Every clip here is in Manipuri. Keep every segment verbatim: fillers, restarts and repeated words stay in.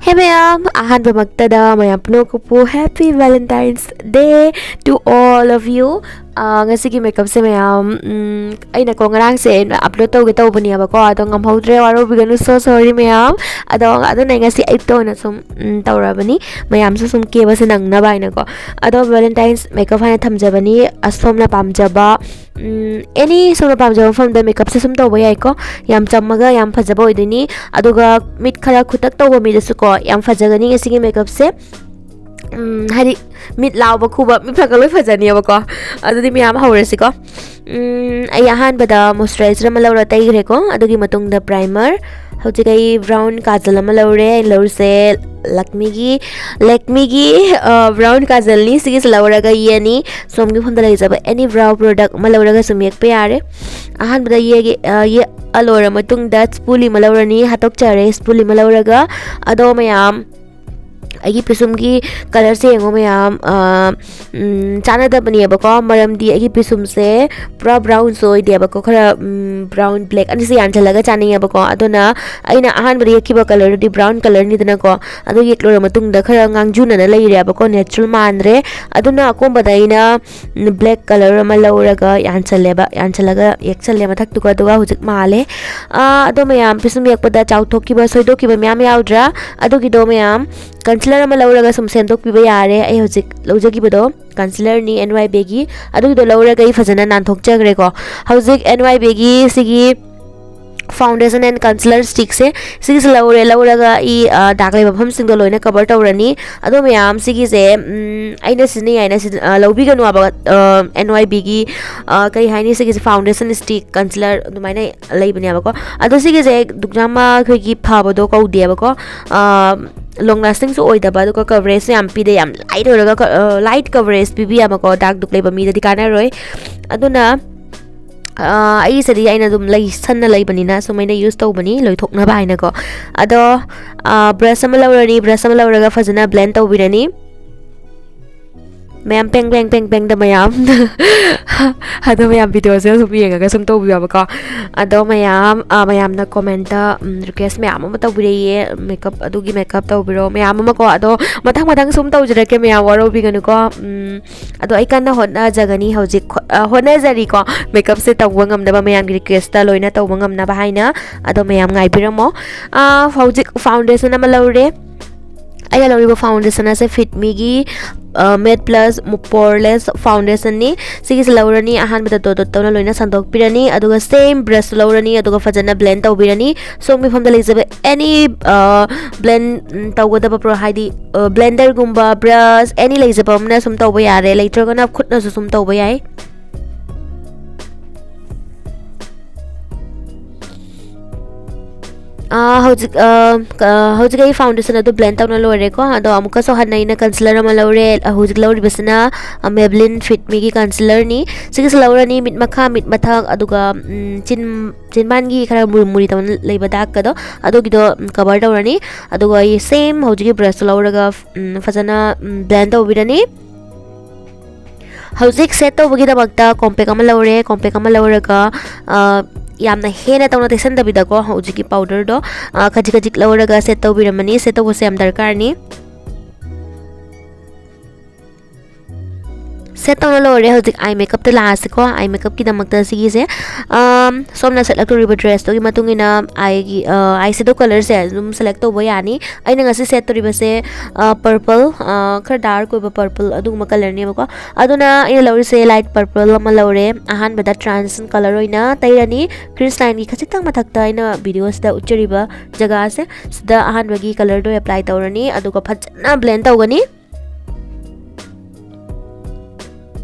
Hey ꯃꯌꯥꯝ, ꯑꯍꯥꯟꯕꯃꯛꯇꯗ ꯃꯌꯥꯝ ꯄꯨꯝꯅꯃꯛꯄꯨ Happy Valentine's Day to all of you. ꯑꯥ, ꯉꯁꯤꯒꯤ makeupꯁꯦ ꯃꯌꯥꯝ, ꯎꯝ, ꯑꯩꯅꯀꯣ ꯉꯔꯥꯡꯁꯦ upload ꯇꯧꯒꯦ ꯇꯧꯕꯅꯦꯕꯀꯣ, ꯑꯗꯣ ꯉꯝꯍꯧꯗ꯭ꯔꯦ, ꯋꯥꯔꯧꯕꯤꯒꯅꯨ, so sorry ꯃꯌꯥꯝ꯫ ꯑꯗꯣ ꯑꯗꯨꯅ ꯑꯩ ꯉꯁꯤ ꯑꯌꯨꯛꯇ ꯑꯣꯏꯅ ꯁꯨꯝ, ꯎꯝ, ꯇꯧꯔꯕꯅꯤ, ꯃꯌꯥꯝꯁꯨ ꯁꯨꯝ ꯀꯦꯕꯁꯦ ꯅꯪꯅꯕ ꯍꯥꯏꯅꯀꯣ꯫ ꯑꯗꯣ Valentine's makeup ꯍꯥꯏꯅ ꯊꯝꯖꯕꯅꯤ, ꯑꯁꯣꯝꯅ ꯄꯥꯝꯖꯕ, ꯎꯝ, any ꯁꯣꯝꯅ ꯄꯥꯝꯖꯕ ꯃꯐꯝꯗ makeupꯁꯦ ꯁꯨꯝ ꯇꯧꯕ ꯌꯥꯏꯀꯣ꯫ ꯌꯥꯝ ꯆꯝꯃꯒ ꯌꯥꯝ ꯐꯖꯕ ꯑꯣꯏꯗꯣꯏꯅꯤ꯫ ꯑꯗꯨꯒ ꯃꯤꯠ ꯈꯔ ꯈꯨꯇꯛ ꯇꯧꯕ ꯃꯤꯗꯁꯨꯀꯣ ꯌꯥꯝ ꯐꯖꯒꯅꯤ ꯉꯁꯤꯒꯤ makeupꯁꯦ꯫ ꯎꯝ, ꯍꯥꯏꯗꯤ ꯃꯤꯠ ꯂꯥꯎꯕ ꯈꯨꯕ ꯃꯤ ꯐꯒ ꯂꯣꯏ ꯐꯖꯅꯦꯕꯀꯣ꯫ ꯑꯗꯨꯗꯤ ꯃꯌꯥꯝ ꯍꯧꯔꯁꯤꯀꯣ꯫ ꯎꯝ, ꯑꯩ ꯑꯍꯥꯟꯕꯗ moisturizer ꯑꯃ ꯂꯧꯔ ꯇꯩꯈ꯭ꯔꯦꯀꯣ꯫ ꯑꯗꯨꯒꯤ ꯃꯇꯨꯡꯗ primer, ꯍꯧꯖꯤꯛ ꯑꯩ brown ꯀꯥꯖꯜ ꯑꯃ ꯂꯧꯔꯦ꯫ ꯑꯩꯅ ꯂꯧꯔꯤꯁꯦ Lakmeꯒꯤ, Lakmeꯒꯤ, ꯑ, brown ꯀꯥꯖꯜꯅꯤ꯫ ꯁꯤꯒꯤꯁꯦ ꯂꯧꯔꯒ ꯌꯦꯛꯑꯅꯤ꯫ ꯁꯣꯝꯒꯤ ꯃꯐꯝꯗ ꯂꯩꯖꯕ any brow product ꯑꯃ ꯂꯧꯔꯒ ꯁꯨꯝ ꯌꯦꯛꯄ ꯌꯥꯔꯦ꯫ ꯑꯍꯥꯟꯕꯗ ꯌꯦꯛꯑꯒꯦ, ꯑ, ꯌꯦꯛꯑ ꯂꯣꯏꯔ ꯃꯇꯨꯡꯗ spoolie ꯑꯃ ꯂꯧꯔꯅꯤ, ꯍꯥꯠꯇꯣꯛꯆꯔꯦ spoolie ꯑꯃ ꯂꯧꯔꯒ꯫ ꯑꯗꯣ ꯃꯌꯥꯝ, ꯑꯩꯒꯤ ꯄꯤꯁꯨꯝꯒꯤ colourꯁꯦ ꯌꯦꯡꯉꯣ ꯃꯌꯥꯝ, ꯑ, ꯎꯝ, ꯆꯥꯟꯅꯗꯕꯅꯦꯕꯀꯣ, ꯃꯔꯝꯗꯤ ꯑꯩꯒꯤ ꯄꯤꯁꯨꯝꯁꯦ ꯄꯨꯔꯥ brownꯁꯨ ꯑꯣꯏꯗꯦꯕꯀꯣ, ꯈꯔ, ꯎꯝ, brown black ꯑꯅꯤꯁꯦ ꯌꯥꯟꯁꯤꯜꯂꯒ ꯆꯥꯅꯩꯌꯦꯕꯀꯣ꯫ ꯑꯗꯨꯅ ꯑꯩꯅ ꯑꯍꯥꯟꯕꯗ ꯌꯦꯛꯈꯤꯕ colourꯗꯨꯗꯤ brown colourꯅꯤꯗꯅꯀꯣ, ꯑꯗꯨ ꯌꯦꯛꯂꯣꯏꯔ ꯃꯇꯨꯡꯗ ꯈꯔ ꯉꯥꯡꯖꯨꯅꯅ ꯂꯩꯔꯦꯕꯀꯣ, natural ꯃꯥꯟꯗ꯭ꯔꯦ꯫ ꯑꯗꯨꯅ ꯑꯀꯣꯟꯕꯗ ꯑꯩꯅ, ꯎꯝ, black colour ꯑꯃ ꯂꯧꯔꯒ ꯌꯥꯟꯁꯜꯂꯦꯕ, ꯌꯥꯟꯁꯜꯂꯒ ꯌꯦꯛꯁꯜꯂꯦ ꯃꯊꯛꯇꯨꯒ, ꯑꯗꯨꯒ ꯍꯧꯖꯤꯛ ꯃꯥꯜꯂꯦ꯫ ꯑꯥ, ꯑꯗꯣ ꯃꯌꯥꯝ, ꯄꯤꯁꯨꯝ ꯌꯦꯛꯄꯗ ꯆꯥꯎꯊꯣꯛꯈꯤꯕ, ꯁꯣꯏꯗꯣꯛꯈꯤꯕ ꯃꯌꯥꯝ ꯌꯥꯎꯗ꯭ꯔꯥ? ꯑꯗꯨꯒꯤꯗꯣ ꯃꯌꯥꯝ concealer ꯑꯃ ꯂꯧꯔꯒ ꯁꯨꯝ ꯁꯦꯝꯗꯣꯛꯄꯤꯕ ꯌꯥꯔꯦ꯫ ꯑꯩ ꯍꯧꯖꯤꯛ ꯂꯧꯖꯈꯤꯕꯗꯣ concealerꯅꯤ, NYBꯒꯤ꯫ ꯑꯗꯨꯒꯤꯗꯣ ꯂꯧꯔꯒ ꯑꯩ ꯐꯖꯅ ꯅꯥꯟꯊꯣꯛꯆꯈ꯭ꯔꯦꯀꯣ꯫ ꯍꯧꯖꯤꯛ NYBꯒꯤ ꯁꯤꯒꯤ foundation and concealer stickꯁꯦ, ꯁꯤꯒꯤꯁꯦ ꯂꯧꯔꯦ꯫ ꯂꯧꯔꯒ ꯑꯩ, ꯑ, dark ꯂꯩꯕ ꯃꯐꯝꯁꯤꯡꯗꯣ ꯂꯣꯏꯅ cover ꯇꯧꯔꯅꯤ꯫ ꯑꯗꯣ ꯃꯌꯥꯝ, ꯁꯤꯒꯤꯁꯦ, ꯎꯝ, ꯑꯩꯅ ꯁꯤꯖꯤꯟꯅꯩ ꯍꯥꯏꯅ ꯁꯤꯖꯤ-, ꯑ, ꯂꯧꯕꯤꯒꯅꯨ ꯍꯥꯏꯕ, ꯑ, NYBꯒꯤ, ꯑ, ꯀꯩ ꯍꯥꯏꯅꯤ, ꯁꯤꯒꯤꯁꯦ foundation stick, concealer ꯑꯗꯨꯃꯥꯏꯅ ꯂꯩꯕꯅꯦꯕꯀꯣ꯫ ꯑꯗꯣ ꯁꯤꯒꯤꯁꯦ ꯑꯗꯨꯛ ꯌꯥꯝꯅ ꯑꯩꯈꯣꯏꯒꯤ ꯐꯕꯗꯣ ꯀꯧꯗꯦꯕꯀꯣ꯫ ꯑ, long lastingꯁꯨ ꯑꯣꯏꯗꯕ, ꯑꯗꯨꯒ coverageꯁꯨ ꯌꯥꯝ ꯄꯤꯗꯦ, ꯌꯥꯝ light ꯑꯣꯏꯔꯒ ꯀ-, ꯑ, light coverage ꯄꯤꯕꯤꯌꯦꯕꯀꯣ, dark ꯗꯨꯛ ꯂꯩꯕ ꯃꯤꯗꯗꯤ ꯀꯥꯟꯅꯔꯣꯏ꯫ ꯑꯗꯨꯅ, ꯑ, ꯑꯩꯒꯤꯁꯤꯗꯤ ꯑꯩꯅ ꯑꯗꯨꯝ ꯂꯩꯁꯟꯅ ꯂꯩꯕꯅꯤꯅ ꯁꯨꯝ ꯑꯩꯅ use ꯇꯧꯕꯅꯤ, ꯂꯣꯏꯊꯣꯛꯅꯕ ꯍꯥꯏꯅꯀꯣ꯫ ꯑꯗꯣ, ꯑ, brush ꯑꯃ ꯂꯧꯔꯅꯤ, brush ꯑꯃ ꯂꯧꯔꯒ ꯐꯖꯅ blend ꯇꯧꯕꯤꯔꯅꯤ꯫ ꯃꯌꯥꯝ ꯄꯦꯡ ꯄꯦꯡ ꯄꯦꯡ ꯄꯦꯡꯗ ꯃꯌꯥꯝ ꯑꯗꯣ ꯃꯌꯥꯝ ꯚꯤꯗꯤꯑꯣꯁꯦ ꯁꯨꯝ ꯌꯦꯡꯉꯒ ꯁꯨꯝ ꯇꯧꯕꯤꯌꯣꯕꯀꯣ꯫ ꯑꯗꯣ ꯃꯌꯥꯝ ꯑ, ꯃꯌꯥꯝꯅ ꯀꯣꯃꯦꯟꯇ ꯔꯤꯀ꯭ꯋꯦꯁ ꯃꯌꯥꯝ ꯑꯃ ꯇꯧꯕꯤꯔꯛꯏꯌꯦ, ꯃꯦꯀꯞ ꯑꯗꯨꯒꯤ ꯃꯦꯀꯞ ꯇꯧꯕꯤꯔꯣ ꯃꯌꯥꯝ ꯑꯃꯀꯣ꯫ ꯑꯗꯣ ꯃꯊꯪ ꯃꯊꯪ ꯁꯨꯝ ꯇꯧꯖꯔꯛꯀꯦ, ꯃꯌꯥꯝ ꯋꯥꯔꯧꯕꯤꯒꯅꯨꯀꯣ꯫ ꯎꯝ, ꯑꯗꯣ ꯑꯩ ꯀꯟꯅ ꯍꯣꯠꯅꯖꯒꯅꯤ ꯍꯧꯖꯤꯛ ꯈꯣ- ꯑ, ꯍꯣꯠꯅꯖꯔꯤꯀꯣ꯫ ꯃꯦꯀꯞꯁꯦ ꯇꯧꯕ ꯉꯝꯅꯕ, ꯃꯌꯥꯝꯒꯤ ꯔꯤꯀ꯭ꯋꯦꯁꯇ ꯂꯣꯏꯅ ꯇꯧꯕ ꯉꯝꯅꯕ ꯍꯥꯏꯅ꯫ ꯑꯗꯣ ꯃꯌꯥꯝ ꯉꯥꯏꯕꯤꯔꯝꯃꯣ꯫ ꯑ, ꯍꯧꯖꯤꯛ ꯐꯥꯎꯟꯗꯦꯁꯟ ꯑꯃ ꯂꯧꯔꯦ꯫ ꯑꯩꯅ ꯂꯧꯔꯤꯕ ꯐꯥꯎꯟꯗꯦꯁꯟ ꯑꯁꯦ ꯐꯤꯠꯃꯤꯒꯤ ꯃꯦꯠ ꯄ꯭ꯂꯁ ꯄꯣꯔꯂꯦꯁ ꯐꯥꯎꯟꯗꯦꯁꯟꯅꯤ꯫ ꯁꯤꯒꯤꯁꯦ ꯂꯧꯔꯅꯤ, ꯑꯍꯥꯟꯕꯗ ꯗꯣꯠ ꯗꯣꯠ ꯇꯧꯅ ꯂꯣꯏꯅ ꯁꯟꯗꯣꯛꯄꯤꯔꯅꯤ, ꯑꯗꯨꯒ ꯁꯦꯝ ꯕ꯭ꯔꯁꯇꯨ ꯂꯧꯔꯅꯤ, ꯑꯗꯨꯒ ꯐꯖꯅ ꯕ꯭ꯂꯦꯟ ꯇꯧꯕꯤꯔꯅꯤ꯫ ꯁꯣꯝꯒꯤ ꯃꯐꯝꯗ ꯂꯩꯖꯕ ꯑꯦꯅꯤ ꯕ꯭ꯂꯦꯟ ꯇꯧꯒꯗꯕ ꯄ꯭ꯔꯣ ꯍꯥꯏꯗꯤ ꯕ꯭ꯂꯦꯟꯗꯔꯒꯨꯝꯕ, ꯕ꯭ꯔꯁ, ꯑꯦꯅꯤ ꯂꯩꯖꯕ ꯑꯃꯅ ꯁꯨꯝ ꯇꯧꯕ ꯌꯥꯔꯦ, ꯂꯩꯇ꯭ꯔꯒꯅ ꯈꯨꯠꯅꯁꯨ ꯁꯨꯝ ꯇꯧꯕ ꯌꯥꯏ꯫ ꯑꯥ, ꯍꯧꯖꯤꯛ ꯑꯥ, ꯀ- ꯍꯧꯖꯤꯛ ꯑꯩ ꯐꯥꯎꯟꯗꯦꯁꯟ ꯑꯗꯨ ꯕ꯭ꯂꯦꯟ ꯇꯧꯅ ꯂꯣꯏꯔꯦꯀꯣ꯫ ꯑꯗꯣ ꯑꯃꯨꯛꯀꯁꯨ ꯍꯟꯅ ꯑꯩꯅ ꯀꯟꯁꯤꯂꯔ ꯑꯃ ꯂꯧꯔꯦ꯫ ꯑ, ꯍꯧꯖꯤꯛ ꯂꯧꯔꯤꯕꯁꯤꯅ ꯃꯦꯕꯂꯤꯟ ꯐꯤꯠ ꯃꯤꯒꯤ ꯀꯟꯁꯤꯂꯔꯅꯤ꯫ ꯁꯤꯒꯤꯁꯨ ꯂꯧꯔꯅꯤ, ꯃꯤꯠ ꯃꯈꯥ, ꯃꯤꯠ ꯃꯊꯛ, ꯑꯗꯨꯒ ꯎꯝ, ꯆꯤꯟ ꯆꯤꯟꯕꯥꯟꯒꯤ ꯈꯔ ꯃꯨꯔꯤ ꯃꯨꯔꯤ ꯇꯧꯅ ꯂꯩꯕ ꯗꯥꯛꯀꯗꯣ, ꯑꯗꯨꯒꯤꯗꯣ ꯎꯝ, ꯀꯚꯔ ꯇꯧꯔꯅꯤ꯫ ꯑꯗꯨꯒ ꯑꯩ ꯁꯦꯝ ꯍꯧꯖꯤꯛꯀꯤ ꯕ꯭ꯔꯁꯇꯨ ꯂꯧꯔꯒ ꯎꯝ, ꯐꯖꯅ ꯎꯝ, ꯕ꯭ꯂꯦꯟ ꯇꯧꯕꯤꯔꯅꯤ꯫ ꯍꯧꯖꯤꯛ ꯁꯦꯠ ꯇꯧꯕꯒꯤꯗꯃꯛꯇ ꯀꯣꯝꯄꯦꯛ ꯑꯃ ꯂꯧꯔꯦ꯫ ꯀꯣꯝꯄꯦꯛ ꯑꯃ ꯂꯧꯔꯒ ꯑ, ꯌꯥꯝꯅ ꯍꯦꯟꯅ ꯇꯧꯅ ꯇꯩꯁꯟꯗꯕꯤꯗꯀꯣ, ꯍꯧꯖꯤꯛꯀꯤ ꯄꯥꯎꯗꯔꯗꯣ ꯑ, ꯈꯖꯤꯛ ꯈꯖꯤꯛ ꯂꯧꯔꯒ ꯁꯦꯠ ꯇꯧꯕꯤꯔꯝꯃꯅꯤ꯫ ꯁꯦꯠ ꯇꯧꯕꯁꯦ ꯌꯥꯝ ꯗꯔꯀꯥꯔꯅꯤ꯫ ꯁꯦꯠ ꯇꯧꯅ ꯂꯣꯏꯔꯦ꯫ ꯍꯧꯖꯤꯛ ꯑꯥꯏ ꯃꯦꯀꯞꯇ ꯂꯥꯛꯑꯁꯤꯀꯣ꯫ ꯑꯥꯏ ꯃꯦꯀꯞꯀꯤꯗꯃꯛꯇ ꯁꯤꯒꯤꯁꯦ ꯑꯝ, ꯁꯣꯝꯅ ꯁꯦꯠꯂꯛꯇꯣꯔꯤꯕ ꯗ꯭ꯔꯦꯁꯇꯨꯒꯤ ꯃꯇꯨꯡ ꯏꯟꯅ ꯑꯥꯏꯒꯤ ꯑꯥꯏ ꯁꯦꯗꯣ ꯀꯂꯔꯁꯦ ꯑꯗꯨꯝ ꯁꯦꯂꯦꯛ ꯇꯧꯕ ꯌꯥꯅꯤ꯫ ꯑꯩꯅ ꯉꯁꯤ ꯁꯦꯠꯇꯣꯔꯤꯕꯁꯦ ꯄꯔꯄꯜ, ꯈꯔ ꯗꯥꯔꯛ ꯑꯣꯏꯕ ꯄꯔꯄꯜ ꯑꯗꯨꯒꯨꯝꯕ ꯀꯂꯔꯅꯦꯕꯀꯣ꯫ ꯑꯗꯨꯅ ꯑꯩꯅ ꯂꯧꯔꯤꯁꯦ ꯂꯥꯏꯠ ꯄꯔꯄꯜ ꯑꯃ ꯂꯧꯔꯦ꯫ ꯑꯍꯥꯟꯕꯗ ꯇ꯭ꯔꯥꯟꯁꯟ ꯀꯂꯔ ꯑꯣꯏꯅ ꯇꯩꯔꯅꯤ꯫ ꯀ꯭ꯔꯤꯁ ꯂꯥꯏꯟꯒꯤ ꯈꯖꯤꯛꯇꯪ ꯃꯊꯛꯇ ꯑꯩꯅ ꯚꯤꯗꯤꯑꯣꯁꯤꯗ ꯎꯠꯆꯔꯤꯕ ꯖꯒꯥꯁꯦ, ꯁꯤꯗ ꯑꯍꯥꯟꯕꯒꯤ ꯀꯂꯔꯗꯣ ꯑꯦꯄ꯭ꯂꯥꯏ ꯇꯧꯔꯅꯤ, ꯑꯗꯨꯒ ꯐꯖꯅ ꯕ꯭ꯂꯦꯟ ꯇꯧꯒꯅꯤ꯫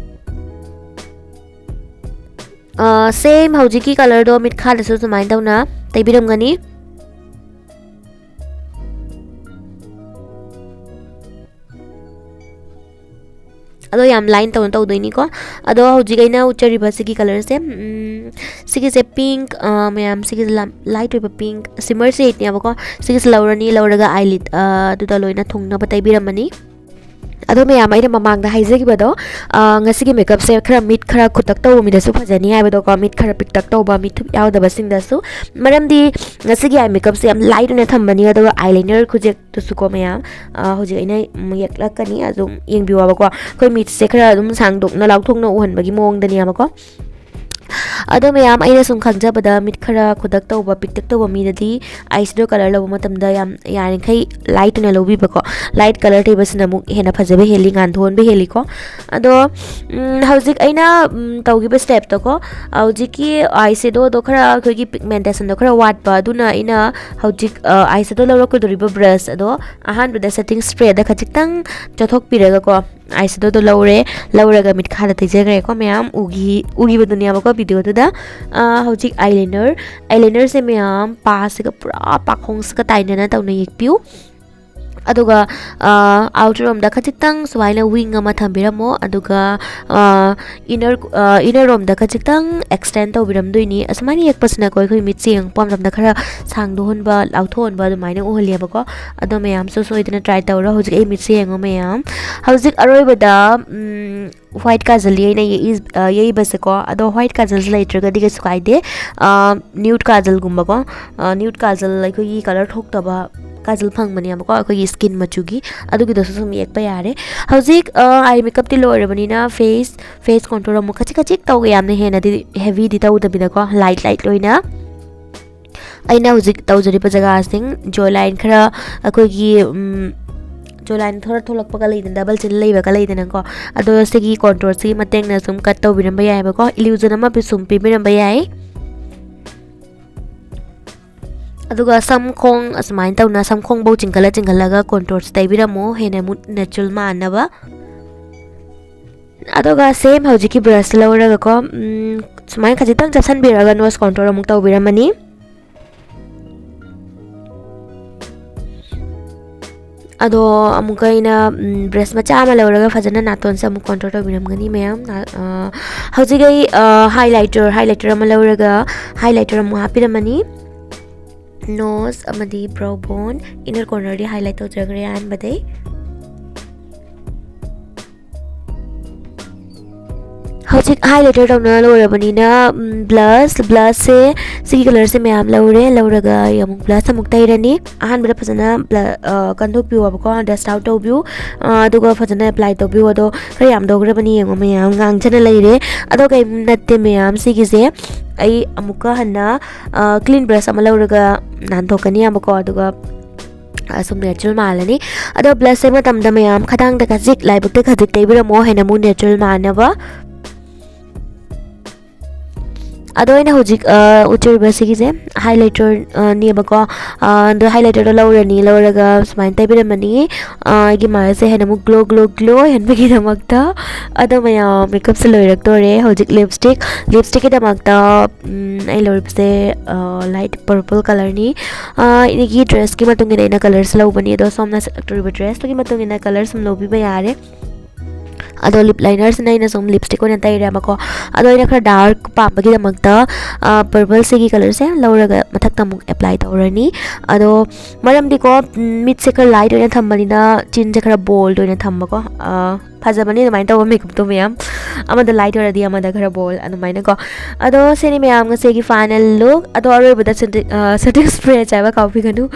ꯁꯦꯝ ꯍꯧꯖꯤꯛꯀꯤ ꯀꯂꯔꯗꯣ ꯃꯤꯠꯈꯥꯗꯁꯨ ꯁꯨꯃꯥꯏꯅ ꯇꯧꯅ ꯇꯩꯕꯤꯔꯝꯒꯅꯤ꯫ ꯑꯗꯣ ꯌꯥꯝ ꯂꯥꯏꯟ ꯇꯧꯅ ꯇꯧꯗꯣꯏꯅꯤꯀꯣ꯫ ꯑꯗꯣ ꯍꯧꯖꯤꯛ ꯑꯩꯅ ꯎꯠꯆꯔꯤꯕ ꯁꯤꯒꯤ ꯀꯂꯔꯁꯦ, ꯎꯝ, ꯁꯤꯒꯤꯁꯦ ꯄꯤꯡꯛ, ꯑ, ꯃꯌꯥꯝ ꯁꯤꯒꯤꯁꯦ ꯂꯥꯝ-, ꯂꯥꯏꯠ ꯑꯣꯏꯕ ꯄꯤꯡꯛ ꯁꯤꯃꯔ ꯁꯦꯠꯅꯦꯕꯀꯣ꯫ ꯁꯤꯒꯤꯁꯦ ꯂꯧꯔꯅꯤ, ꯂꯧꯔꯒ ꯑꯥꯏꯂꯤꯠ, ꯑ, ꯑꯗꯨꯗ ꯂꯣꯏꯅ ꯊꯨꯡꯅꯕ ꯇꯩꯕꯤꯔꯝꯃꯅꯤ꯫ ꯑꯗꯣ ꯃꯌꯥꯝ, ꯑꯩꯅ ꯃꯃꯥꯡꯗ ꯍꯥꯏꯖꯈꯤꯕꯗꯣ, ꯑ, ꯉꯁꯤꯒꯤ makeupꯁꯦ ꯈꯔ ꯃꯤꯠ ꯈꯔ ꯈꯨꯇꯛ ꯇꯧꯕ ꯃꯤꯗꯁꯨ ꯐꯖꯅꯤ ꯍꯥꯏꯕꯗꯣꯀꯣ, ꯃꯤꯠ ꯈꯔ ꯄꯤꯛꯇꯛ ꯇꯧꯕ, ꯃꯤꯠ ꯊꯨꯞ ꯌꯥꯎꯗꯕꯁꯤꯡꯗꯁꯨ꯫ ꯃꯔꯝꯗꯤ ꯉꯁꯤꯒꯤ eye makeupꯁꯦ ꯌꯥꯝ light ꯑꯣꯏꯅ ꯊꯝꯕꯅꯤ, ꯑꯗꯨꯒ eyeliner ꯈꯨꯖꯦꯛꯇꯨꯁꯨꯀꯣ ꯃꯌꯥꯝ, ꯑ, ꯍꯧꯖꯤꯛ ꯑꯩꯅ ꯑꯃꯨꯛ ꯌꯦꯛꯂꯛꯀꯅꯤ, ꯑꯗꯨꯝ ꯌꯦꯡꯕꯤꯌꯣꯕꯀꯣ꯫ ꯑꯩꯈꯣꯏ ꯃꯤꯠꯁꯦ ꯈꯔ ꯑꯗꯨꯝ ꯁꯥꯡꯗꯣꯛꯅ ꯂꯥꯎꯊꯣꯛꯅ ꯎꯍꯟꯕꯒꯤ ꯃꯑꯣꯡꯗꯅꯦꯕꯀꯣ꯫ ꯑꯗꯣ ꯃꯌꯥꯝ, ꯑꯩꯅ ꯁꯨꯝ ꯈꯪꯖꯕꯗ, ꯃꯤꯠ ꯈꯔ ꯈꯨꯗꯛ ꯇꯧꯕ, ꯄꯤꯛꯇꯛ ꯇꯧꯕ ꯃꯤꯗꯗꯤ eyeshadow colour ꯂꯧꯕ ꯃꯇꯝꯗ ꯌꯥꯝ ꯌꯥꯔꯤꯈꯩ light ꯑꯣꯏꯅ ꯂꯧꯕꯤꯕꯀꯣ꯫ Light colour ꯇꯩꯕꯁꯤꯅ ꯑꯃꯨꯛ ꯍꯦꯟꯅ ꯐꯖꯕ ꯍꯦꯜꯂꯤ, ꯉꯥꯟꯊꯣꯛꯍꯟꯕ ꯍꯦꯜꯂꯤꯀꯣ꯫ ꯑꯗꯣ, ꯎꯝ, ꯍꯧꯖꯤꯛ ꯑꯩꯅ, ꯎꯝ, ꯇꯧꯈꯤꯕ stepꯇꯣꯀꯣ, ꯍꯧꯖꯤꯛꯀꯤ eyeshadowꯗꯣ ꯈꯔ ꯑꯩꯈꯣꯏꯒꯤ pigmentationꯗꯣ ꯈꯔ ꯋꯥꯠꯄ, ꯑꯗꯨꯅ ꯑꯩꯅ ꯍꯧꯖꯤꯛ, ꯑ, eyeshadow ꯂꯧꯔꯛꯀꯗꯧꯔꯤꯕ brush ꯑꯗꯣ ꯑꯍꯥꯟꯕꯗ setting sprayꯗ ꯈꯖꯤꯛꯇꯪ ꯆꯣꯠꯊꯣꯛꯄꯤꯔꯒꯀꯣ, eyeshadowꯗꯣ ꯂꯧꯔꯦ, ꯂꯧꯔꯒ ꯃꯤꯠꯈꯥꯗ ꯇꯩꯖꯈ꯭ꯔꯦꯀꯣ ꯃꯌꯥꯝ꯫ ꯎꯈꯤ-, ꯎꯈꯤꯕꯗꯨꯅꯦꯕꯀꯣ videoꯗꯨꯗ꯫ ꯑꯥ, ꯍꯧꯖꯤꯛ eyeliner, eyelinerꯁꯦ ꯃꯌꯥꯝ ꯄꯥꯁꯤꯒ ꯄꯨꯔꯥ ꯄꯥꯈꯣꯡꯁꯤꯒ ꯇꯥꯏꯅꯅ ꯇꯧꯅ ꯌꯦꯛꯄꯤꯌꯨ꯫ ꯑꯗꯨꯒ, ꯑꯥ, outer ꯔꯣꯝꯗ ꯈꯖꯤꯛꯇꯪ ꯁꯨꯃꯥꯏꯅ wing ꯑꯃ ꯊꯝꯕꯤꯔꯝꯃꯣ꯫ ꯑꯗꯨꯒ, ꯑꯥ, inner, ꯑꯥ, inner ꯔꯣꯝꯗ ꯈꯖꯤꯛꯇꯪ extend ꯇꯧꯕꯤꯔꯝꯗꯣꯏꯅꯤ꯫ ꯑꯁꯨꯃꯥꯏꯅ ꯌꯦꯛꯄꯁꯤꯅꯀꯣ ꯑꯩꯈꯣꯏ ꯃꯤꯠꯁꯦ ꯌꯦꯡꯉꯛꯄ ꯃꯇꯝꯗ ꯈꯔ ꯁꯥꯡꯗꯣꯛꯍꯟꯕ, ꯂꯥꯎꯊꯣꯛꯍꯟꯕ ꯑꯗꯨꯃꯥꯏꯅ ꯎꯍꯜꯂꯦꯕꯀꯣ꯫ ꯑꯗꯣ ꯃꯌꯥꯝꯁꯨ ꯁꯣꯏꯗꯅ try ꯇꯧꯔꯣ꯫ ꯍꯧꯖꯤꯛ ꯑꯩ ꯃꯤꯠꯁꯦ ꯌꯦꯡꯉꯣ ꯃꯌꯥꯝ꯫ ꯍꯧꯖꯤꯛ ꯑꯔꯣꯏꯕꯗ, ꯎꯝ, white ꯀꯥꯖꯜ ꯑꯩꯅ ꯌꯦꯛꯏ-, ꯑ, ꯌꯩꯕꯁꯦꯀꯣ꯫ ꯑꯗꯣ white ꯀꯥꯖꯜꯁꯦ ꯂꯩꯇ꯭ꯔꯒꯗꯤ ꯀꯩꯁꯨ ꯀꯥꯏꯗꯦ꯫ ꯑ, nude ꯀꯥꯖꯜꯒꯨꯝꯕꯀꯣ꯫ ꯑ, nude ꯀꯥꯖꯜ ꯑꯩꯈꯣꯏꯒꯤ colour ꯊꯣꯛꯇꯕ ꯀꯥꯖꯜ ꯐꯪꯕꯅꯦꯕꯀꯣ, ꯑꯩꯈꯣꯏꯒꯤ skin ꯃꯆꯨꯒꯤ꯫ ꯑꯗꯨꯒꯤꯗꯁꯨ ꯁꯨꯝ ꯌꯦꯛꯄ ꯌꯥꯔꯦ꯫ ꯍꯧꯖꯤꯛ, ꯑ, eye makeupꯇꯤ ꯂꯣꯏꯔꯕꯅꯤꯅ face, face contour ꯑꯃꯨꯛ ꯈꯖꯤꯛ ꯈꯖꯤꯛ ꯇꯧꯒꯦ, ꯌꯥꯝꯅ ꯍꯦꯟꯅꯗꯤ heavyꯗꯤ ꯇꯧꯗꯕꯤꯗꯀꯣ, light light ꯑꯣꯏꯅ꯫ ꯑꯩꯅ ꯍꯧꯖꯤꯛ ꯇꯧꯖꯔꯤꯕ ꯖꯒꯥꯁꯤꯡ, jawline ꯈꯔ ꯑꯩꯈꯣꯏꯒꯤ, ꯎꯝ, jawline ꯈꯔ ꯊꯣꯛꯂꯛꯄꯒ ꯂꯩꯗꯅ, double chin ꯂꯩꯕꯒ ꯂꯩꯗꯅꯀꯣ, ꯑꯗꯣ ꯁꯤꯒꯤ contourꯁꯤꯒꯤ ꯃꯇꯦꯡꯅ ꯁꯨꯝ cut ꯇꯧꯕꯤꯔꯝꯕ ꯌꯥꯏꯑꯕꯀꯣ꯫ Illusion ꯑꯃ ꯄꯤ-, ꯁꯨꯝ ꯄꯤꯕꯤꯔꯝꯕ ꯌꯥꯏ꯫ ꯑꯗꯨꯒ ꯁꯝ ꯈꯣꯡ ꯑꯁꯨꯃꯥꯏꯅ ꯇꯧꯅ ꯁꯝ ꯈꯣꯡꯐꯧ ꯆꯤꯡꯈꯠꯂ ꯆꯤꯡꯈꯠꯂꯒ contourꯁꯦ ꯇꯩꯕꯤꯔꯝꯃꯣ, ꯍꯦꯟꯅ ꯑꯃꯨꯛ natural ꯃꯥꯟꯅꯕ꯫ ꯑꯗꯨꯒ same ꯍꯧꯖꯤꯛꯀꯤ brushꯁꯦ ꯂꯧꯔꯒꯀꯣ, ꯎꯝ, ꯁꯨꯃꯥꯏꯅ ꯈꯖꯤꯛꯇꯪ ꯆꯞꯁꯤꯟꯕꯤꯔꯒ nose contour ꯑꯃꯨꯛ ꯇꯧꯕꯤꯔꯝꯃꯅꯤ꯫ ꯑꯗꯣ ꯑꯃꯨꯛꯀ ꯑꯩꯅ, ꯎꯝ, brush ꯃꯆꯥ ꯑꯃ ꯂꯧꯔꯒ ꯐꯖꯅ ꯅꯥꯇꯣꯟꯁꯦ ꯑꯃꯨꯛ contour ꯇꯧꯕꯤꯔꯝꯒꯅꯤ ꯃꯌꯥꯝ꯫ ꯅꯥ-, ꯑ, ꯍꯧꯖꯤꯛ ꯑꯩ, ꯑ, highlighter, highlighter ꯑꯃ ꯂꯧꯔꯒ highlighter ꯑꯃꯨꯛ ꯍꯥꯞꯄꯤꯔꯝꯃꯅꯤ꯫ Nose ꯑꯃꯗꯤ brow bone, inner cornerꯗꯤ highlight ꯇꯧꯖꯈ꯭ꯔꯦ ꯑꯍꯥꯟꯕꯗꯩ꯫ ꯍꯧꯖꯤꯛ highlighter ꯇꯧꯅ ꯂꯣꯏꯔꯕꯅꯤꯅ, ꯎꯝ, blush, blushꯁꯦ ꯁꯤꯒꯤ colourꯁꯦ ꯃꯌꯥꯝ ꯂꯧꯔꯦ꯫ ꯂꯧꯔꯒ ꯑꯩ ꯑꯃꯨꯛ blush ꯑꯃꯨꯛ ꯇꯩꯔꯅꯤ꯫ ꯑꯍꯥꯟꯕꯗ ꯐꯖꯅ bla-, ꯑ, ꯀꯟꯊꯣꯛꯄꯤꯌꯣꯕꯀꯣ, dust out ꯇꯧꯕꯤꯌꯨ꯫ ꯑ, ꯑꯗꯨꯒ ꯐꯖꯅ apply ꯇꯧꯕꯤꯌꯨ꯫ ꯑꯗꯣ ꯈꯔ ꯌꯥꯝꯗꯧꯈ꯭ꯔꯕꯅꯤ, ꯌꯦꯡꯉꯣ ꯃꯌꯥꯝ ꯉꯥꯡꯖꯅ ꯂꯩꯔꯦ꯫ ꯑꯗꯣ ꯀꯩꯝ ꯅꯠꯇꯦ ꯃꯌꯥꯝ, ꯁꯤꯒꯤꯁꯦ ꯑꯩ ꯑꯃꯨꯛꯀ ꯍꯟꯅ, ꯑ, clean brush ꯑꯃ ꯂꯧꯔꯒ ꯅꯥꯟꯊꯣꯛꯀꯅꯤ ꯍꯥꯏꯕꯀꯣ꯫ ꯑꯗꯨꯒ ꯑꯁꯨꯝ natural ꯃꯥꯜꯂꯅꯤ꯫ ꯑꯗꯣ blush ꯇꯩꯕ ꯃꯇꯝꯗ ꯃꯌꯥꯝ ꯈꯗꯥꯡꯗ ꯈꯖꯤꯛ, ꯂꯥꯏꯕꯛꯇ ꯈꯖꯤꯛ ꯇꯩꯕꯤꯔꯝꯃꯣ, ꯍꯦꯟꯅ ꯑꯃꯨꯛ natural ꯃꯥꯟꯅꯕ꯫ ꯑꯗꯣ ꯑꯩꯅ ꯍꯧꯖꯤꯛ, ꯑ, ꯎꯠꯆꯔꯤꯕ ꯁꯤꯒꯤꯁꯦ highlighter, ꯑ, ꯅꯦꯕꯀꯣ꯫ ꯑ, ꯑꯗꯣ highlighterꯗꯣ ꯂꯧꯔꯅꯤ, ꯂꯧꯔꯒ ꯁꯨꯃꯥꯏꯅ ꯇꯩꯕꯤꯔꯝꯃꯅꯤ꯫ ꯑ, ꯑꯩꯒꯤ ꯃꯥꯏꯁꯦ ꯍꯦꯟꯅ ꯑꯃꯨꯛ glow, glow, glow ꯑꯣꯏꯍꯟꯕꯒꯤꯗꯃꯛꯇ꯫ ꯑꯗꯣ ꯃꯌꯥꯝ, makeupꯁꯦ ꯂꯣꯏꯔꯛꯇꯣꯔꯦ꯫ ꯍꯧꯖꯤꯛ lipstick, lipstickꯀꯤꯗꯃꯛꯇ, ꯎꯝ, ꯑꯩ ꯂꯧꯔꯤꯕꯁꯦ, ꯑ, light purple colourꯅꯤ꯫ ꯑ, ꯑꯩꯒꯤ dressꯀꯤ ꯃꯇꯨꯡ ꯏꯟꯅ ꯑꯩꯅ colourꯁꯦ ꯂꯧꯕꯅꯤ꯫ ꯑꯗꯣ ꯁꯣꯝꯅ ꯁꯦꯠꯂꯛꯇꯣꯔꯤꯕ dressꯇꯨꯒꯤ ꯃꯇꯨꯡ ꯏꯟꯅ colour ꯁꯨꯝ ꯂꯧꯕꯤꯕ ꯌꯥꯔꯦ꯫ ꯑꯗꯣ lip linerꯁꯤꯅ ꯑꯩꯅ ꯁꯨꯝ lipstick ꯑꯣꯏꯅ ꯇꯩꯔꯦꯕꯀꯣ꯫ ꯑꯗꯣ ꯑꯩꯅ ꯈꯔ dark ꯄꯥꯝꯕꯒꯤꯗꯃꯛꯇ, ꯑ, purpleꯁꯤꯒꯤ colourꯁꯦ ꯂꯧꯔꯒ ꯃꯊꯛꯇ ꯑꯃꯨꯛ apply ꯇꯧꯔꯅꯤ꯫ ꯑꯗꯣ ꯃꯔꯝꯗꯤꯀꯣ, ꯎꯝ, ꯃꯤꯠꯁꯦ ꯈꯔ light ꯑꯣꯏꯅ ꯊꯝꯕꯅꯤꯅ, chinꯁꯦ ꯈꯔ bold ꯑꯣꯏꯅ ꯊꯝꯕꯀꯣ꯫ ꯑ, ꯐꯖꯕꯅꯤ ꯑꯗꯨꯃꯥꯏꯅ ꯇꯧꯕ makeupꯇꯣ ꯃꯌꯥꯝ꯫ ꯑꯃꯗ light ꯑꯣꯏꯔꯗꯤ ꯑꯃꯗ ꯈꯔ bold ꯑꯗꯨꯃꯥꯏꯅꯀꯣ꯫ ꯑꯗꯣ ꯁꯤꯅꯤ ꯃꯌꯥꯝ ꯉꯁꯤꯒꯤ final look꯫ ꯑꯗꯣ ꯑꯔꯣꯏꯕꯗ seti-, ꯑ, setting spray ꯍꯥꯏꯕ ꯀꯥꯎꯕꯤꯒꯅꯨ꯫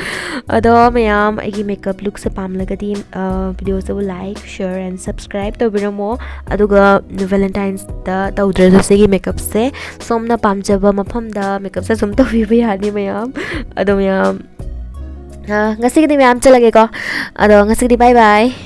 ꯑꯗꯣ ꯃꯌꯥꯝ ꯑꯩꯒꯤ makeup lookꯁꯦ ꯄꯥꯝꯂꯒꯗꯤ, ꯑ, videoꯁꯤꯕꯨ like, share and subscribe ꯇꯧꯕꯤꯔꯝꯃꯣ꯫ ꯑꯗꯨꯒ Valentine'sꯗ ꯇꯧꯗ꯭ꯔꯁꯨ ꯁꯤꯒꯤ makeupꯁꯦ ꯁꯣꯝꯅ ꯄꯥꯝꯖꯕ ꯃꯐꯝꯗ makeupꯁꯦ ꯁꯨꯝ ꯇꯧꯕꯤꯕ ꯌꯥꯅꯤ ꯃꯌꯥꯝ꯫ ꯑꯗꯣ ꯃꯌꯥꯝ, ꯑ, ꯉꯁꯤꯒꯤꯗꯤ ꯃꯌꯥꯝ ꯆꯠꯂꯒꯦꯀꯣ꯫ ꯑꯗꯣ ꯉꯁꯤꯒꯤꯗꯤ bye bye꯫